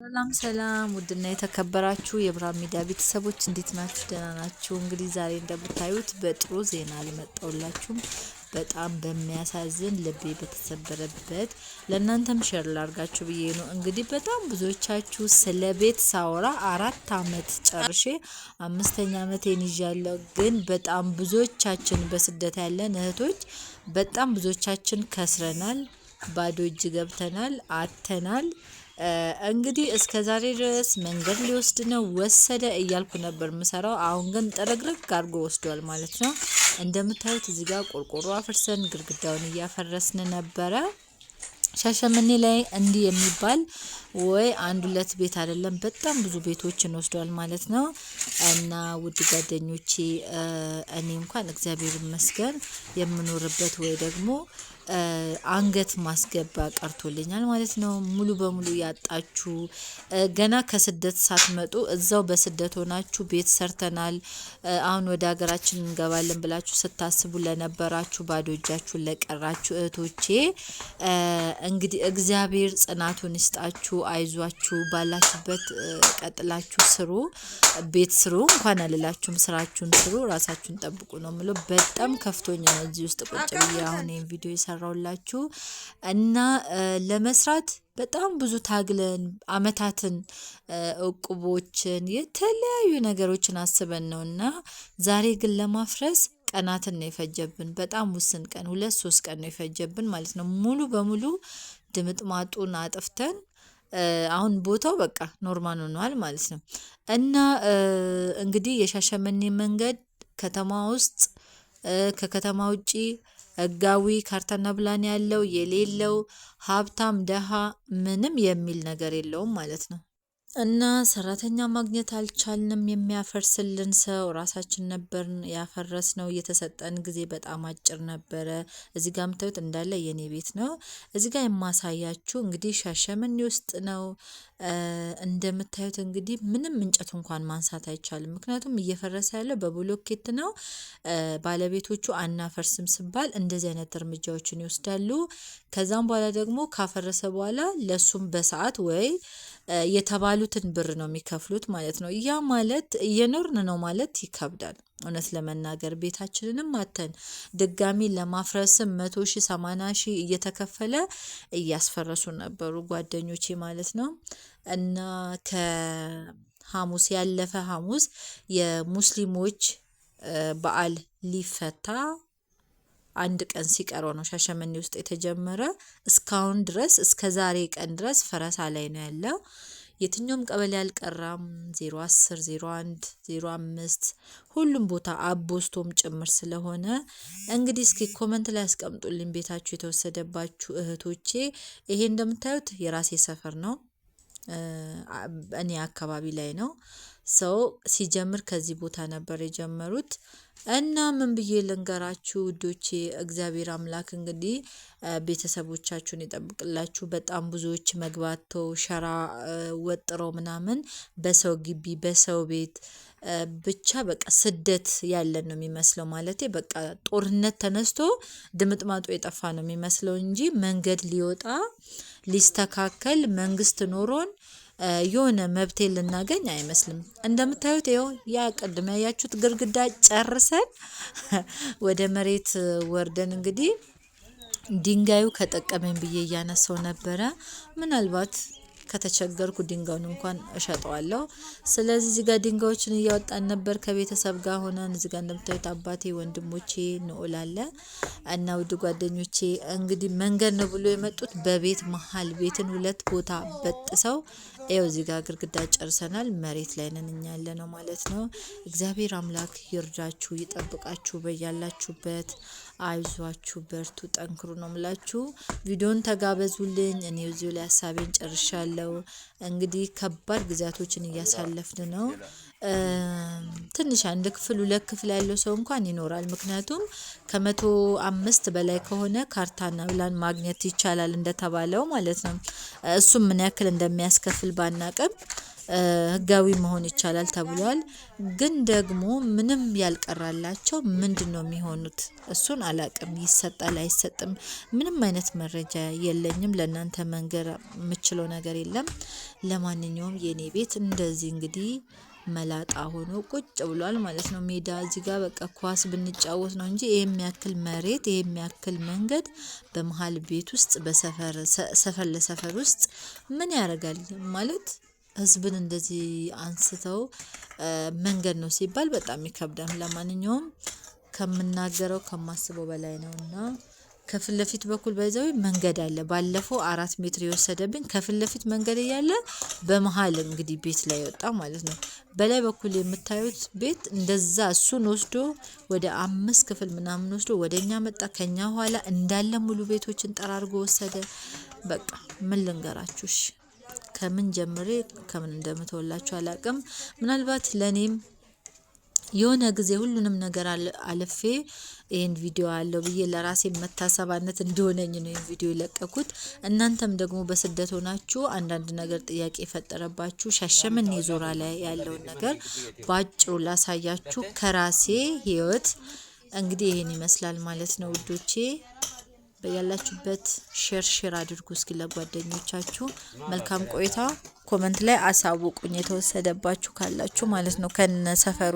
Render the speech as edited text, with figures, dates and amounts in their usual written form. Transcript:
ሰላም ሰላም፣ ውድና የተከበራችሁ የብርሃን ሚዲያ ቤተሰቦች እንዴት ናችሁ? ደህና ናችሁ? እንግዲህ ዛሬ እንደምታዩት በጥሩ ዜና አልመጣሁላችሁም። በጣም በሚያሳዝን ልቤ በተሰበረበት ለእናንተም share ላርጋችሁ ብዬ ነው። እንግዲህ በጣም ብዙዎቻችሁ ስለ ቤት ሳወራ 4 አመት ጨርሼ አምስተኛ አመቴን ይዣለሁ። ግን በጣም ብዙዎቻችን በስደት ያለን እህቶች በጣም ብዙዎቻችን ከስረናል፣ ባዶ እጅ ገብተናል፣ አጥተናል። እንግዲህ እስከ ዛሬ ድረስ መንገድ ሊወስድ ነው ወሰደ እያልኩ ነበር ምሰራው። አሁን ግን ጥርግርግ አድርጎ ወስዷል ማለት ነው። እንደምታዩት እዚህ ጋር ቆርቆሮ አፍርሰን ግድግዳውን እያፈረስን ነበረ። ሻሸመኔ ላይ እንዲህ የሚባል ወይ አንድ ሁለት ቤት አይደለም፣ በጣም ብዙ ቤቶችን ወስዷል ማለት ነው። እና ውድ ጓደኞቼ፣ እኔ እንኳን እግዚአብሔር ይመስገን የምኖርበት ወይ ደግሞ አንገት ማስገባ ቀርቶልኛል ማለት ነው። ሙሉ በሙሉ ያጣችሁ፣ ገና ከስደት ሳትመጡ እዛው በስደት ሆናችሁ ቤት ሰርተናል፣ አሁን ወደ ሀገራችን እንገባለን ብላችሁ ስታስቡ ለነበራችሁ፣ ባዶ እጃችሁን ለቀራችሁ እህቶቼ እንግዲህ እግዚአብሔር ጽናቱን ይስጣችሁ። አይዟችሁ፣ ባላችሁበት ቀጥላችሁ ስሩ፣ ቤት ስሩ እንኳን አልላችሁም፣ ስራችሁን ስሩ፣ ራሳችሁን ጠብቁ ነው የምለው። በጣም ከፍቶኝ ነው እዚህ ውስጥ ቁጭ ብዬ አሁን ይህን ቪዲዮ የሰራሁላችሁ። እና ለመስራት በጣም ብዙ ታግለን አመታትን እቁቦችን የተለያዩ ነገሮችን አስበን ነው እና ዛሬ ግን ለማፍረስ ቀናትን ነው የፈጀብን። በጣም ውስን ቀን፣ 2-3 ቀን ነው የፈጀብን ማለት ነው። ሙሉ በሙሉ ድምጥማጡን አጥፍተን አሁን ቦታው በቃ normal ሆኗል ማለት ነው። እና እንግዲህ የሻሸመኔ መንገድ ከተማ ውስጥ፣ ከከተማ ውጪ፣ ህጋዊ ካርታና ፕላን ያለው የሌለው፣ ሀብታም ደሃ ምንም የሚል ነገር የለውም ማለት ነው። እና ሰራተኛ ማግኘት አልቻልንም። የሚያፈርስልን ሰው ራሳችን ነበርን ያፈረስነው። የተሰጠን ጊዜ በጣም አጭር ነበረ። እዚህ ጋር የምታዩት እንዳለ የኔ ቤት ነው። እዚህ ጋር የማሳያችሁ እንግዲህ ሻሸመኔ ውስጥ ነው። እንደምታዩት እንግዲህ ምንም እንጨት እንኳን ማንሳት አይቻልም። ምክንያቱም እየፈረሰ ያለው በብሎኬት ነው። ባለቤቶቹ አናፈርስም ሲባል እንደዚህ አይነት እርምጃዎችን ይወስዳሉ። ከዛም በኋላ ደግሞ ካፈረሰ በኋላ ለሱም በሰዓት ወይ የተባሉትን ብር ነው የሚከፍሉት ማለት ነው። ያ ማለት እየኖርን ነው ማለት ይከብዳል። እውነት ለመናገር ቤታችንንም አጥተን ድጋሚ ለማፍረስም 100,000 80,000 እየተከፈለ እያስፈረሱ ነበሩ ጓደኞቼ ማለት ነው። እና ከሀሙስ ያለፈ ሀሙስ የሙስሊሞች በዓል ሊፈታ አንድ ቀን ሲቀረው ነው ሻሸመኔ ውስጥ የተጀመረ። እስካሁን ድረስ፣ እስከ ዛሬ ቀን ድረስ ፈረሳ ላይ ነው ያለው። የትኛውም ቀበሌ አልቀራም። 0 10፣ 01፣ 05 ሁሉም ቦታ አቦስቶም ጭምር ስለሆነ እንግዲህ እስኪ comment ላይ ያስቀምጡልኝ ቤታችሁ የተወሰደባችሁ እህቶቼ። ይሄ እንደምታዩት የራሴ ሰፈር ነው። እኔ አካባቢ ላይ ነው። ሰው ሲጀምር ከዚህ ቦታ ነበር የጀመሩት። እና ምን ብዬ ልንገራችሁ ውዶቼ፣ እግዚአብሔር አምላክ እንግዲህ ቤተሰቦቻችሁን ይጠብቅላችሁ። በጣም ብዙዎች መግባተው ሸራ ወጥረው ምናምን በሰው ግቢ በሰው ቤት ብቻ በቃ ስደት ያለን ነው የሚመስለው። ማለቴ በቃ ጦርነት ተነስቶ ድምጥማጡ የጠፋ ነው የሚመስለው እንጂ መንገድ ሊወጣ ሊስተካከል መንግስት ኖሮን የሆነ መብቴ ልናገኝ አይመስልም። እንደምታዩት ይኸው ያ ቅድም ያያችሁት ግድግዳ ጨርሰን ወደ መሬት ወርደን እንግዲህ ድንጋዩ ከጠቀመኝ ብዬ እያነሳው ነበረ። ምናልባት ከተቸገርኩ ድንጋዩን እንኳን እሸጠዋለሁ። ስለዚህ እዚህ ጋር ድንጋዮችን እያወጣን ነበር ከቤተሰብ ጋር ሆነን። እዚህ ጋር እንደምታዩት አባቴ፣ ወንድሞቼ፣ ንዑል አለ። እና ውድ ጓደኞቼ፣ እንግዲህ መንገድ ነው ብሎ የመጡት በቤት መሀል ቤትን ሁለት ቦታ በጥሰው ይኸው እዚህ ጋር ግድግዳ ጨርሰናል። መሬት ላይ ነን እኛ ያለ ነው ማለት ነው። እግዚአብሔር አምላክ ይርዳችሁ፣ ይጠብቃችሁ በያላችሁበት። አይዟችሁ፣ በርቱ፣ ጠንክሩ ነው ምላችሁ። ቪዲዮን ተጋበዙልኝ። እኔ እዚሁ ላይ ሀሳቤን ጨርሻለሁ። እንግዲህ ከባድ ጊዜያቶችን እያሳለፍን ነው። ትንሽ አንድ ክፍል ሁለት ክፍል ያለው ሰው እንኳን ይኖራል። ምክንያቱም ከ105 በላይ ከሆነ ካርታና ፕላን ማግኘት ይቻላል እንደተባለው ማለት ነው። እሱም ምን ያክል እንደሚያስከፍል ባናቅም ህጋዊ መሆን ይቻላል ተብሏል። ግን ደግሞ ምንም ያልቀራላቸው ምንድን ነው የሚሆኑት? እሱን አላቅም። ይሰጣል አይሰጥም፣ ምንም አይነት መረጃ የለኝም። ለእናንተ መንገር የምችለው ነገር የለም። ለማንኛውም የኔ ቤት እንደዚህ እንግዲህ መላጣ ሆኖ ቁጭ ብሏል ማለት ነው። ሜዳ እዚህ ጋር በቃ ኳስ ብንጫወት ነው እንጂ ይሄ የሚያክል መሬት፣ ይሄ የሚያክል መንገድ በመሀል ቤት ውስጥ በሰፈር ሰፈር ለሰፈር ውስጥ ምን ያደርጋል ማለት፣ ህዝብን እንደዚህ አንስተው መንገድ ነው ሲባል በጣም ይከብዳል። ለማንኛውም ከምናገረው ከማስበው በላይ ነው እና ከፊት ለፊት በኩል ባይዘዊ መንገድ አለ። ባለፈው 4 ሜትር የወሰደብኝ ከፊት ለፊት መንገድ እያለ በመሀል እንግዲህ ቤት ላይ ወጣ ማለት ነው። በላይ በኩል የምታዩት ቤት እንደዛ እሱን ወስዶ ወደ አምስት ክፍል ምናምን ወስዶ ወደ እኛ መጣ። ከኛ ኋላ እንዳለ ሙሉ ቤቶችን ጠራርጎ ወሰደ። በቃ ምን ልንገራችሁ? እሺ ከምን ጀምሬ ከምን እንደምተወላችሁ አላቅም። ምናልባት ለእኔም የሆነ ጊዜ ሁሉንም ነገር አልፌ ይህን ቪዲዮ አለው ብዬ ለራሴ መታሰባነት እንደሆነኝ ነው ይህን ቪዲዮ የለቀኩት። እናንተም ደግሞ በስደት ሆናችሁ አንዳንድ ነገር ጥያቄ የፈጠረባችሁ ሻሸመኔ ዞራ ላይ ያለውን ነገር በአጭሩ ላሳያችሁ ከራሴ ህይወት እንግዲህ ይህን ይመስላል ማለት ነው ውዶቼ። በያላችሁበት share share አድርጉ እስኪ ለጓደኞቻችሁ። መልካም ቆይታ። Comment ላይ አሳውቁኝ የተወሰደባችሁ ካላችሁ ማለት ነው ከነ ሰፈሩ።